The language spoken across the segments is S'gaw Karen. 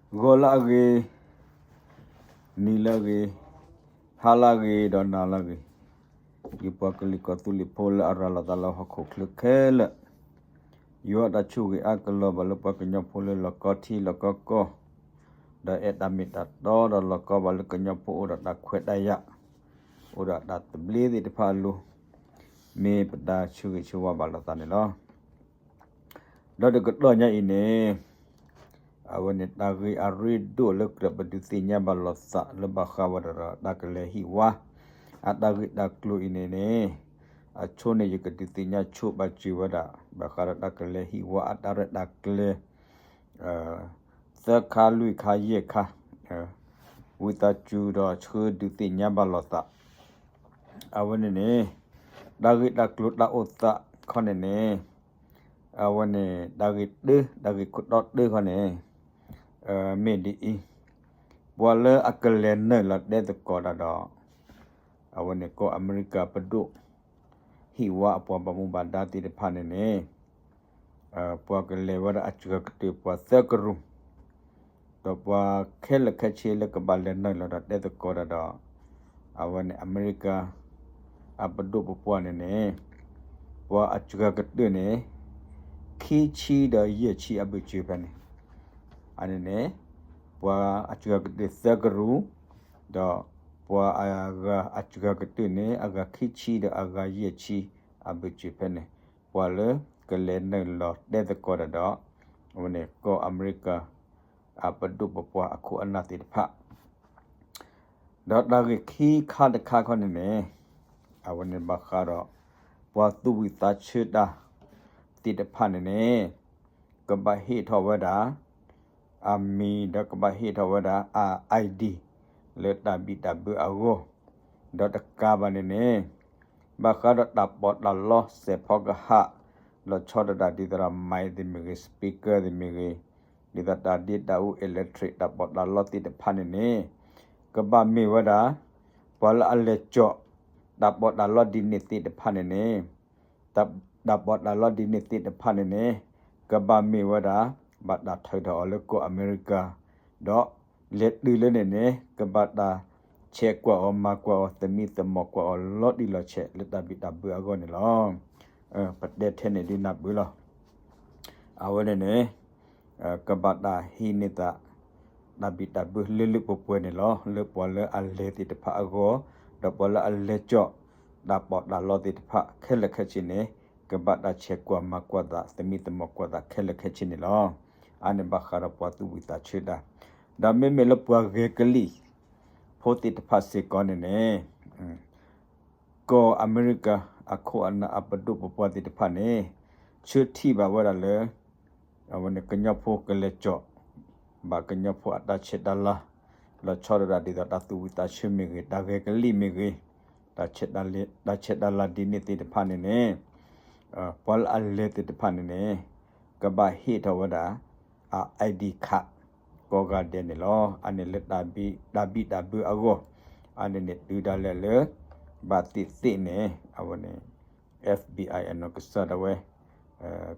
ဂီၤလၢအဂ့ၤ, နံၤလၢအဂ့ၤ, ဟါလၢအဂ့ၤ ဒီးနၤလၢအဂ့ၤ, ယပှၤကလုာ်ကီၢ်သူလ့ၤဖိလၢအရၤလီၤသးလၢဟီၣ်ခိၣ်ချၢခဲလၢာ်, ယွၤတၢ်ဆိၣ်ဂ့ၤအါကလီၤဘၣ်လၢပှၤကညီဖိလၢလီၢ်ကီထံလီၢ်ကီကီၢ်, ဒီးအဲၣ်တၢ်မ့ၢ်တၢ်တီဒီးလီၢ်ကီဘၣ်လၢကညီဖိအိၣ်ဒီးတၢ်ခွဲးတၢ်ယာ်, အိၣ်ဒီးတၢ်သဘျ့သ့ၣ်တဖၣ်အလိၤ, မ့ၢ်ပတၢ်ဆိၣ်ဂ့ၤဆိၣ်ဝါဘၣ်လိာ်သးန့ၣ်လီၤ. ဒီးတကတီၢ်ညါအံၤန့ၣ်, အဝဲန့ၣ်တၢ်ဂ့ၢ်အရ့ဒိၣ်လၢကြၢးပဒုးသ့ၣ်ညါဘၣ်လိာ်သးလၢဘၣ်ဃးဝဲဒၣ်ဒီးတၢ်ကလဲၤဟံၣ်ဝါ အတၢ်ဂ့ၢ်တၢ်ကျိၤအံၤန့ၣ်န့ၣ်, အဆိန့ၣ် ယကဒုးသ့ၣ်ညါဆိဘၣ်စၢၤဝဲဒၣ် ဘၣ်ဃးဒီးတၢ်ကလဲၤဟံၣ်ဝါအတၢ်ရဲၣ်တၢ်ကျဲၤ သၢခါလွံၢ်ခါယဲၢ်ခါ, ဝံသးစူၤဒီးဆှၢဒုးသ့ၣ်ညါဘၣ်လိာ်သး, အဝဲန့ၣ်န့ၣ်, တၢ်ဂ့ၢ်တၢ်ကျိၤတၢ်အိၣ်သးခီန့ၣ်န့ၣ်, အဝဲန့ၣ် တၢ်ဂ့ၢ်တၢ, တၢ်ဂ့ၢ်ခိၣ်တီတၢခီန့ၣ်, မ့ၢ်ဒ်အံၤ, ပှၤလၢအကလဲၤနုာ်လီၤတဲသကိးတၢ်ဒီး အဝဲန့ၣ်ကီၢ်အမဲရကၤပဒိၣ် ဟံၣ်ဝါအပှၤဘၣ်မူဘၣ်ဒါသ့ၣ်တဖၣ်န့ၣ်န့ၣ်, ပှၤကလဲၤဝဲဒၣ်အစှၤကတၢၢ်ပှၤသၢကရူၢ်, ဒီးပှၤခဲလၢာ်ခဲဆ့လၢကဘၣ်လဲၤနုာ်လီၤဒီးတဲသကိးတၢ်ဒီး, အဝဲန့ၣ်အမဲရကၤ အပဒိၣ်ပပှၢ်န့ၣ်န့ၣ်, ပှၤအစှၤကတၢၢ်န့ၣ် ခံဆံဒီးယဲၢ်ဆံအဘၢၣ်စၢၤဖဲန့ၣ်, အန့ၣ်န့ၣ်, ပှၤအစှၤကတၢၢ်သၢကရူၢ်, ဒီးပှၤအဂၤအစှၤကတၢၢ်န့ၣ် အဂၤခံဆံဒီးအဂၤယဲၢ်ဆံအဘၢၣ်စၢၤဖဲန့ၣ်, ပှၤလၢကလဲၤနုာ်လီၤတဲသကိးတၢ်ဒီး, အဝဲန့ၣ်ကီၢ်အမဲရကၤ အပဒိၣ်ပပှၢ်အခိၣ်အနၢ်သ့ၣ်တဖၣ် ဒီးတၢ်ဂ့ၢ်ခံခါတခါခီန့ၣ်န့ၣ်, အဝဲန့ၣ်ဘၣ်ဃးဒီး ပှၤသူၣ်ဝံၣ်သးဆၢတၢ်သ့ၣ်တဖၣ်န့ၣ်န့ၣ်, ကဘၣ်ဟ့ၣ်ထီၣ်ဝဲဒၣ် အမံၤဒီးကဘၣ်ဟ့ၣ်ထီၣ်ဝဲဒၣ် အ ID လၢတၢ်ဘံၣ်တၢ်ဘၢအဂီၢ်, ဒီးတကးဘၣ်န့ၣ်န့ၣ်, ဘၣ်ဃးဒီးတၢ်ပီးတၢ်လီစဲးဖီကဟၣ် လီၤဆီဒၣ်တၢ်ဒ်သိးဒီး mic သ့ၣ်မ့ၢ်ဂ့ၤ speaker သ့ၣ်မ့ၢ်ဂ့ၤ, ဒ်သိးတၢ်ဒ့တၢ်အူ electric တၢ်ပီးတၢ်လီသ့ၣ်တဖၣ်န့ၣ်န့ၣ်, ကဘၣ်မ့ၢ်ဝဲဒၣ် ပှၤလၢအလဲၤကၠီၣ် တၢ်ပီးတၢ်လီဒ်န့ၣ်သ့ၣ်တဖၣ်န့ၣ်န့ၣ်, တၢ်ပီးတၢ်လီဒ်န့ၣ်သ့ၣ်တဖၣ်န့ၣ်န့ၣ်, ကဘၣ်မ့ၢ်ဝဲဒၣ် ဘၣ်တၢ်ထုးထီၣ်အီၤလၢကီၢ်အမဲရကၤ, ဒီးလဲၤတုၤလၢန့ၣ်န့ၣ် ကဘၣ်တၢ်ဆဲးကွၢ်အီၤမၤကွၢ်အီၤ သမံသမိးကွၢ်အီၤလီၤတံၢ်လီၤဆဲးလၢတၢ်ဘံၣ်တၢ်ဘၢအဂီၢ်န့ၣ်လီၤ. ပတဲထဲန့ၣ်ဒုးနၢ်ပၢၢ်လီၤ. အဝဲန့ၣ်န့ၣ် ကဘၣ်တၢ်ဟံးန့ၢ်သး တၢ်ဘံၣ်တၢ်ဘၢလၢလၢပှဲၤပှဲၤန့ၣ်လီၤ. လၢပှၤလၢအလဲၤသ့ၣ်တဖၣ်အဂီၢ်, ဒီးပှၤလၢအလဲၤကၠီၣ် တၢ်ပီးတၢ်လီသ့ၣ်တဖၣ်ခဲလၢာ်ခဲဆ့န့ၣ်, ကဘၣ်တၢ်ဆဲးကွၢ်မၤကွၢ်သး သမံသမိးကွၢ်သးခဲလၢာ်ခဲဆ့န့ၣ်လီၤ. အန့ၣ်ဘၣ်ဃးဒီးပှၤသူၣ်ဝံၣ်သးဆၢတၢ်, ဒီးမ့မ့ၢ်လၢပှၤဂဲၤကလံၣ်ဖိသ့ၣ်တဖၣ်စ့ၢ်ကီးန့ၣ်န့ၣ် ကီၢ်အမဲရကၤအခိၣ်အနၢ်အပဒိၣ်ပပှၢ်သ့ၣ်တဖၣ်န့ၣ်, ဆၢထံၣ်ဘၣ်ဝဲဒၣ်လၢ အဝဲန့ၣ်ကညီဖိကလဲၤကၠီၣ် ဘၣ်ကညီဖိအတၢ်ဆဲးတၢ်လၤ, လီၤဆီဒၣ်တၢ်ဒ်သိးတၢ်သူၣ်ဝံၣ်သးဆၢမ့ၢ်ဂ့ၤ, တၢ်ဂဲၤကလံၣ်မ့ၢ်ဂ့ၤ, တၢ်ဆဲးတၢ်လၤဒ်န့ၣ်သ့ၣ်တဖၣ်န့ၣ်န့ၣ်, ပှၤလၢအလဲၤသ့ၣ်တဖၣ်န့ၣ်န့ၣ်, ကဘၣ်ဟ့ၣ်ထီၣ်ဝဲဒၣ် အ ID card ကိးဂၤဒဲးန့ၣ်လီၤ. အန့ၣ်လၢတၢ်ဘံၣ်တၢ်ဘၢအဂီၢ်, အန့ၣ်န့ၣ်တုၤဒၣ်လဲာ်လၢ ဘၣ်သ့ၣ်သ့ၣ်န့ၣ် အဝဲန့ၣ် FBI အနီၢ်ကစၢ်ဒၣ်ဝဲ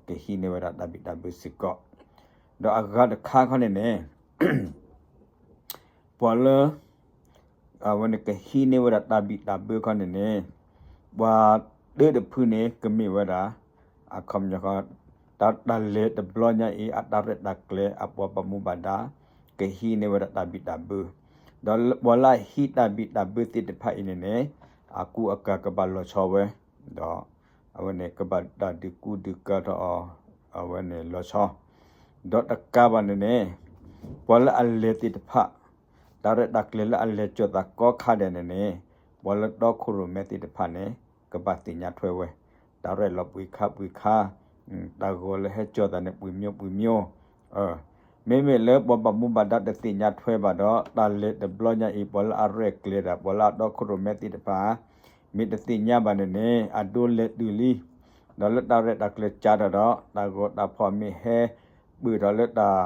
ကဟံးန့ၢ်ဝဲဒၣ်တၢ်ဘံၣ်တၢ်ဘၢစ့ၢ်ကီး, ဒီးအဂၤတခါခီန့ၣ်န့ၣ် ပှၤလၢ အဝဲန့ၣ်ကဟံးန့ၢ်ဝဲဒၣ်တၢ်ဘံၣ်တၢ်ဘၢခီန့ၣ်န့ၣ်, ပှၤတၢတဖုန့ၣ် ကမ့ၢ်ဝဲဒၣ် အခီပညီ တၢ်လဲၤတဘျီညါအံၤ အတၢ်ရဲၣ်တၢ်ကျဲၤ အပှၤဘၣ်မူဘၣ်ဒါ ကဟံးန့ၢ်ဝဲဒၣ်တၢ်ဘံၣ်တၢ်ဘၢ, ဒီးပှၤလၢအဟံးတၢ်ဘံၣ်တၢ်ဘၢသ့ၣ်တဖၣ်အံၤန့ၣ်န့ၣ်, အကူအကၤကဘၣ်လီၤဆီဝဲ, ဒီး အဝဲန့ၣ်ကဘၣ်တၢ်ဒုးကူဒုးကၤထီၣ်အီၤ, အဝဲန့ၣ်လီၤဆီ, ဒီးတကးဘၣ်န့ၣ်န့ၣ်, ပှၤလၢအလဲၤသ့ၣ်တဖၣ် တၢ်ရဲၣ်တၢ်ကျဲၤလၢအလဲၤကၠီၣ်သးကိးခါဒဲးန့ၣ်န့ၣ်, ပှၤလၢတီခိၣ်ရိၣ်မဲသ့ၣ်တဖၣ်န့ၣ် ကဘၣ်သ့ၣ်ညါထွဲဝဲ, တၢ်ရဲၣ်လီၤပှံၤခါပှံၤခါ, တၢ်ဂီၤလၢဟဲကၠီၣ်သးန့ၣ် ပှံၤမံၤပှံၤမံၤ, မ့မ့ၢ်လၢပှၤဘၣ်မူဘၣ်ဒါတသ့ၣ်ညါထွဲဘၣ်ဒီး တၢ်လဲၤတဘျီညါအံၤ ပှၤလၢအရဲၣ်ကျဲၤတၢ် ပှၤလၢအတီခိၣ်ရိၣ်မဲသ့ၣ်တဖၣ် မ့ၢ်တသ့ၣ်ညါဘၣ်န့ၣ်န့ၣ် အဒိလဲၤတုၤလံ, ဒီးလၢတၢ်ရဲၣ်တၢ်ကျဲၤကၠါထီၣ်ဒီး တၢ်ဂီၤတၢ်ဖီၣ်မ့ၢ်ဟဲပၢၢ်ထီၣ်လၢတၢ်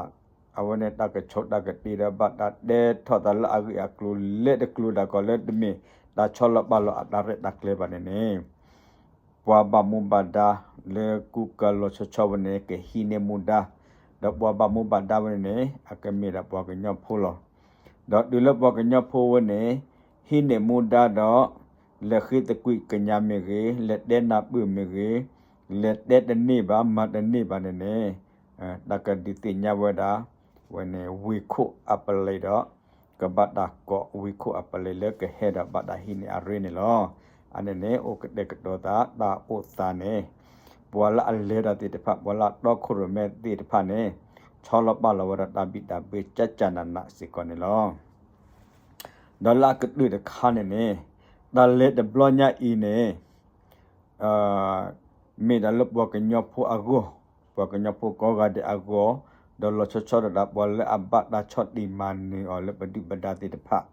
အဝဲန့ၣ်တၢ်ကဆိးတၢ်ကတ့ၢ်ဒီး ဘၣ်တၢ်တဲထီၣ်သးလၢအဂ့ၢ်အကျိၤလဲၤတကျိၤဒၣ်ကီးလၢတမ့ၢ် တၢ်ဆီလီၤပာ်လီၤအတၢ်ရဲၣ်တၢ်ကျဲၤဘၣ်န့ၣ်န့ၣ် ပှၤဘၣ်မူဘၣ်ဒါလၢကူကၤလီၤဆီဆီဝဲန့ၣ် ကဟံးန့ၢ်မူဒါ, ဒီး ဒီးပှၤဘၣ်မူဘၣ်ဒါဝဲန့ၣ်န့ၣ် အကမ့ၢ်ဒၣ်ပှၤကညီဖိလီၤ. ဒီးတုၤလၢပှၤကညီဖိဝဲန့ၣ် ဟံးန့ၢ်မူဒါဒီး လဲၤဃ့သကွံာ်ကညးမ့ၢ်ဂ့ၤ, လဲၤတဲနၢ်ပၢၢ်မ့ၢ်ဂ့ၤ, လဲၤတဲတန့ၢ်ဘၣ် မၤတန့ၢ်ဘၣ်န့ၣ်န့ၣ် တၢ်ကဒုးသ့ၣ်ညါဝဲဒၣ် ဝဲန့ၣ်ဝ့ၢ်ခိၣ်အပလဲၤဒီး ကဘၣ်တၢ်ကိးဝ့ၢ်ခိၣ်အပလဲၤလၢကဟဲဒီးဘၣ်တၢ်ဟံးန့ၢ်အရ့န့ၣ်လီၤ. အန့ၣ်န့ၣ် အိၣ်ကတဲာ်ကတီၤသးတၢ်အိၣ်သးန့ၣ် ပှၤလၢအလဲၤတၢ်သ့ၣ်တဖၣ် ပှၤလၢအတီခိၣ်ရိၣ်မဲသ့ၣ်တဖၣ်န့ၣ် ဆီလီၤပာ်လီၤဝဲဒၣ်တၢ်ဘံၣ်တၢ်ဘၢကၠၢ်ကၠၢ်နးနးစ့ၢ်ကီးန့ၣ်လီၤ. ဒီးလၢအကတၢၢ်တခါန့ၣ်န့ၣ် တၢ်လဲၤတဘျီညါအံၤန့ၣ် မ့ၢ်ဒၣ်လၢပှၤကညီဖိအဂီၢ်, ပှၤကညီဖိကိးဂၤဒဲးအဂီၢ်, ဒီးလီၤဆီဆီဒၣ်တၢ် ပှၤလၢအဘၣ်တၢ်ဆီၣ်တံၢ်မၤနၢၤအီၤလၢပဒုၣ်ပဒါသ့ၣ်တဖၣ်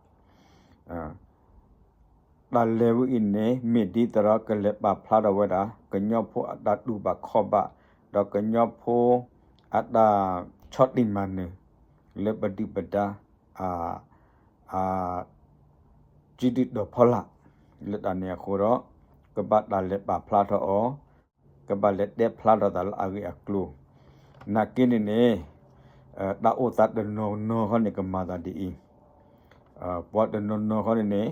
တၢ်လဲၤဝဲအံၤန့ၣ် မ့ၢ်ဒ်သိးဒီးကလဲၤပာ်ဖျါထီၣ်ဝဲဒၣ် ကညီဖိအတၢ်တူၢ်ဘၣ်ခီၣ်ဘၣ်, ဒီးကညီဖိအတၢ်ဆီၣ်တံၢ်မၤနၢၤ လၢပဒုၣ်ပဒါ အ အ စုဒုၣ်ဒီးဖီလာ် လၢတၢ်န့ၣ်အဃိဒီး ကဘၣ်တၢ်လဲၤပာ်ဖျါထီၣ်အီၤ, ကဘၣ်လဲၤတဲဖျါထီၣ်သးလၢအဂ့ၢ်အကျိၤ, နာ်က့န့ၣ်န့ၣ် တၢ်အိၣ်သးတနီၤနီၤခီန့ၣ် ကမၤသးဒ်အံၤ, ပှၤတနီၤနီၤခီန့ၣ်န့ၣ်,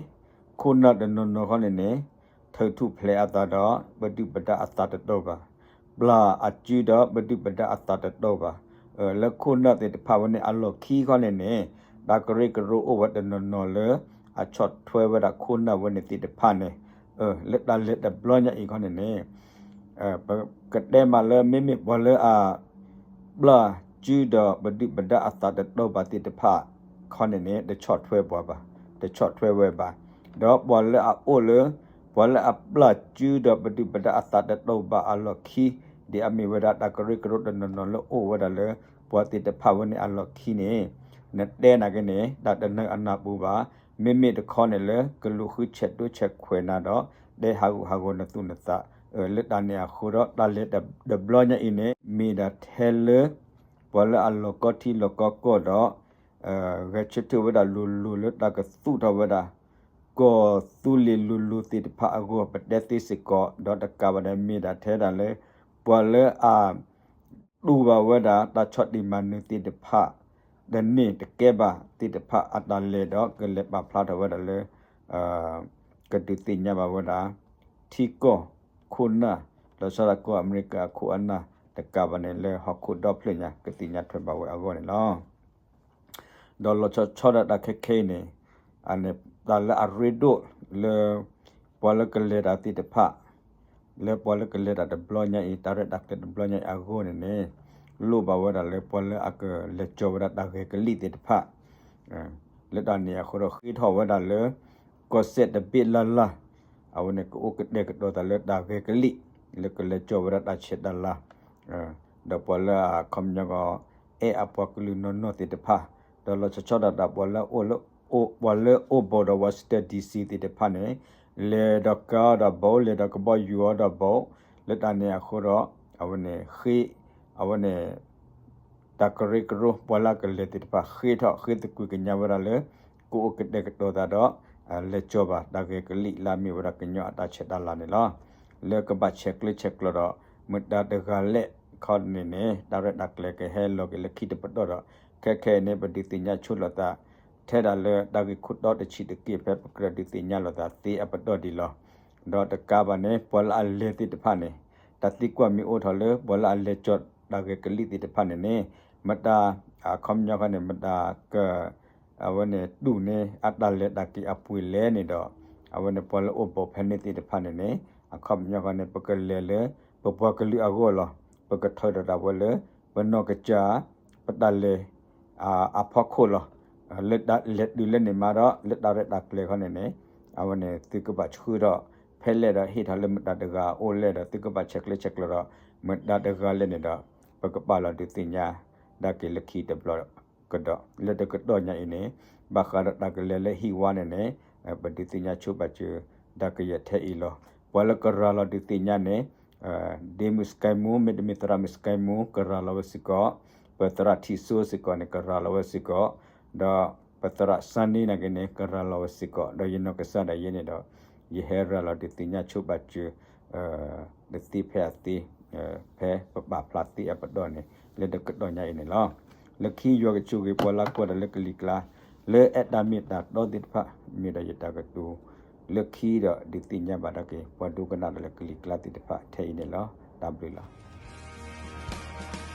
ခိၣ်နၢ်တနီၤနီၤခီန့ၣ်န့ၣ် ထုးထူၣ်ဖျဲးအသးဒီး ပဒုၣ်ပဒါအသးတတီၢ်ဘၣ်, ပျၢ်အစုဒီးပဒုၣ်ပဒါအသးတတီၢ်ဘၣ်, လၢခိၣ်နၢ်သ့ၣ်တဖၣ်ဝဲန့ၣ်အလီၢ်ခံခီန့ၣ်န့ၣ် တၢ်ကရၢကရိအိၣ်ဝဲတနီၤနီၤလၢ အဆီၣ်ထွဲဝဲဒၣ်ခိၣ်နၢ်ဝဲန့ၣ်သ့ၣ်တဖၣ်န့ၣ်, လၢတၢ်လဲၤတဘျီညါအံၤခီန့ၣ်န့ၣ် ပကတဲမးလၢမ့မ့ၢ်ပှၤလၢအ ပျၢ်စုဒီးပဒုၣ်ပဒါအသးတတီၢ်ဘၣ်သ့ၣ်တဖၣ်ခီန့ၣ်န့ၣ် တဆီၣ်ထွဲပှၤဘၣ်, တဆီၣ်ထွဲဝဲဘၣ်, ဒီးပှၤလၢအအိၣ်လၢ ပှၤလၢအပျၢ်စုဒီးပဒုၣ်ပဒါအသးတတီၢ်ဘၣ်အလီၢ်ခံ ဒ်အမ့ၢ်ဝဲဒၣ်တၢ်ကရၢကရိတနီၤနီၤလၢအိၣ်ဝဲဒၣ်လၢ ပှၤသ့ၣ်တဖၣ်ဝဲန့ၣ်အလီၢ်ခံန့ၣ် နတဲနာ်က့န့ၣ် တၢ်တနၢၤအနၢ်ပူၤဘၣ်, မ့မ့ၢ်တခီန့ၣ်လၢ ကလူၤဃုဆဲးဒိဆဲးခွဲးနၤဒီး တဲဟးဂူာ်ဟးဂီၤနသူၣ်နသး, လၢတၢ်န့ၣ်အဃိဒီး တၢ်လဲၤတဘျီညါအံၤန့ၣ် မ့ၢ်ဒၣ်ထဲလၢ ပှၤလၢအလီၤကီထံလီၤကီကီၢ်ဒီး ဂဲၤဆၢထၢၣ်ဝဲဒၣ်လိၤလိၤလၢတၢ်ကသူၣ်ထီၣ်ဝဲဒၣ် ကီၢ်သူလ့ၤလိၤလိၤသ့ၣ်တဖၣ်အဂီၢ် ပတဲသ့စ့ၢ်ကီး ဒီးတကးဘၣ်န့ၣ် မ့ၢ်ဒၣ်ထဲဒၣ်လၢ ပှၤလၢအ တူၢ်ဘၣ်ဝဲဒၣ်တၢ်ဆီၣ်တံၢ်မၤနၢၤသ့ၣ်တဖၣ် တန့ၢ်တကဲဘၣ်သ့ၣ်တဖၣ်အတၢ်လဲၤဒီး ကလဲၤပာ်ဖျါထီၣ်ဝဲဒၣ်လၢ ကဒုးသ့ၣ်ညါဘၣ်ဝဲဒၣ် ထံကီၢ် ခိၣ်နၢ် လီၤဆီဒၣ်တၢ်ကီၢ်အမဲရကၤအခိၣ်အနၢ် တကးဘၣ်န့ၣ်လၢဟီၣ်ခိၣ်ဒီဖျၢၣ်ညါ ကသ့ၣ်ညါထွဲဘၣ်ဝဲအဂီၢ်န့ၣ်လီၤ. ဒီးလီၤဆီဆီဒၣ်တၢ်ခဲခဲအံၤန့ၣ် အန့ၣ် တၢ်လၢအရ့ဒိၣ်လၢ ပှၤလၢကလဲၤတၢ်သ့ၣ်တဖၣ် လၢပှၤလၢကလဲၤတၢ်တဘျီညါအံၤ တၢ်ရဲၣ်တၢ်ကျဲၤတဘျီညါအံၤအဂီၢ်န့ၣ်န့ၣ် လိၣ်ဘၣ်ဝဲဒၣ်လၢပှၤလၢအကလဲၤကၠီၤဝဲဒၣ်တၢ်ဂဲၤကလံၣ်သ့ၣ်တဖၣ် လၢတၢ်န့ၣ်အဃိဒီးဃ့ထီၣ်ဝဲဒၣ်လၢ ကီၢ်စဲၣ်တဘ့ၣ်လၢ်လၢ် အဝဲန့ၣ်ကအိၣ်ကတဲာ်ကတီၤသးလၢတၢ်ဂဲၤကလံၣ် လၢကလဲၤကၠီၤဝဲဒၣ်တၢ်ဆဲးတၢ်လၤ ဒီးပှၤလၢအခီပညီကီး အဲၣ်အပှၤကလုာ်နီၢ်နီၢ်သ့ၣ်တဖၣ် ဒီးလီၤဆီဆီဒၣ်တၢ် ပှၤလၢအိၣ်ဘူးဒီး Washington DC သ့ၣ်တဖၣ်န့ၣ် လဲၤဒီးကါအီၤဒီးဘူး လဲၤဒီးကဘီယူၤအီၤဒီးဘူး လၢတၢ်န့ၣ်အဃိဒီး အဝဲန့ၣ်ဃ့ အဝဲန့ၣ် တၢ်ကရၢကရိ ပှၤလၢအကလဲၤသ့ၣ်တဖၣ် ဃ့ထီၣ်ဃ့သကွံာ်ကညးဝဲဒၣ်လၢ ကအိၣ်ကတဲာ်ကတီၤသးဒီး လဲၤကၠီၤဘၣ်တၢ်ဂဲၤကလံၣ်လၢအမ့ၢ်ဝဲဒၣ်ကညီအတၢ်ဆဲးတၢ်လၤန့ၣ်လီၤ. လၢကဘၣ်ဆဲးကျၢဆဲးကျိးဒီး မတၤတဂၤလဲၣ်ခီန့ၣ်န့ၣ် တၢ်ရဲၣ်တၢ်ကျဲၤကဟဲလီၤက့ၤလၢခံတပတီၢ်ဒီး ခဲခဲအံၤန့ၣ် ပဒုးသ့ၣ်ညါဆိလိာ်သး ထဲဒၣ်လၢတၢ်ဂ့ၢ်ခိၣ်တီတဆံးတက့ၢ် ဖဲပကြၢးဒုးသ့ၣ်ညါလိာ်သးသ့အပတီၢ်ဒံးလီၤ. ဒီးတကးဘၣ်န့ၣ် ပှၤလၢအလဲၤသ့ၣ်တဖၣ်န့ၣ် တၢ်သံကွၢ်မ့ၢ်အိၣ်ထီၣ်လၢ ပှၤလၢအလဲၤကၠီၤတၢ်ဂဲၤကလံၣ်သ့ၣ်တဖၣ်န့ၣ်န့ၣ် မတၤ အခီပညီခီန့ၣ် မတၤက အဝဲန့ၣ်တူၢ်န့ၢ်အတၢ်လဲၤတၢ်က့ၤအပှ့ၤလဲၣ်န့ၣ်ဒီး အဝဲန့ၣ်ပှၤလၢအိၣ်ဘူးဖဲန့ၣ်သ့ၣ်တဖၣ်န့ၣ်န့ၣ် အခီပညီခီန့ၣ် ပကလဲၤလၢ ပပှၤကလုာ်အဂီၢ်လီၤ. ပကထၢထီၣ်ဒၣ်ဝဲလၢ ပနီၢ်ကစၢ် ပတၢ်လဲၤ အဖီခိၣ်လီၤ. လၢလဲၤတုၤလၢန့ၣ်မးဒီး လၢတၢ်ရဲၣ်တၢ်ကျဲၤခီန့ၣ်န့ၣ် အဝဲန့ၣ်သုကဘၣ်ဆှၢထီၣ်ဖဲလဲၣ်ဒီး ဟ့ၣ်ထီၣ်လၢမတၤတဂၤအအိၣ်လဲၣ်ဒီး သုကဘၣ်ဆဲးကျၢဆဲးကျိးဒီး မတၤတဂၤလဲၣ်န့ၣ်ဒီး ပကပာ်လီၤဒုးသ့ၣ်ညါ ဒၣ်က့ၤလၢခံတဘျီကဒီး လၢတကတီၢ်ညါအံၤန့ၣ် ဘၣ်ဃးဒီးတၢ်ကလဲၤလၢဟံၣ်ဝါန့ၣ်န့ၣ် ပဒုးသ့ၣ်ညါဆိပာ်စၢၤ ဒၣ်ကယဲၢ်ထဲအံၤလီၤ. ပှၤလၢကရၤလီၤဒုးသ့ၣ်ညါန့ၣ် ဒ့မုၣ်စကဲမူ မ့တမ့ၢ်သရၣ်မုၣ်စကဲမူ ကရၤလီၤဝဲစ့ၢ်ကီး, ပသရၣ်ထံၣ်စိစ့ၢ်ကီးန့ၣ် ကရၤလီၤဝဲစ့ၢ်ကီး, ဒီးပသရၣ်စၢ်နံနာ်က့န့ၣ် ကရၤလီၤဝဲစ့ၢ်ကီး, ဒီးယနီၢ်ကစၢ်ဒၣ်ယဲန့ၣ်ဒီး ယဟဲရၤလီၤဒုးသ့ၣ်ညါဆိပာ်စၢၤ တသ့ဖဲအသ့ ဖဲပပာ်ဖျါသ့အပတီၢ်န့ၣ် လၢတကတီၢ်ညါအံၤန့ၣ်လီၤ. လၢခံယွၤကဆိၣ်ဂ့ၤပှၤလၢကွၢ်တၢ်လၢကလံၤကျါ လၢအဲၣ်တၢ်မ့ၢ်တၢ်တီသ့ၣ်တဖၣ် မ့ၢ်ဒီးယတၢ်ကတိၤ လၢခံဒီးဒုးသ့ၣ်ညါဘၣ်ဒၣ်က့ၤ ပှၤဒိကနၣ်တၢ်လၢကလံၤကျါသ့ၣ်တဖၣ်ထဲအံၤန့ၣ်လီၤ. တၢ်ဘျုးလီၤ.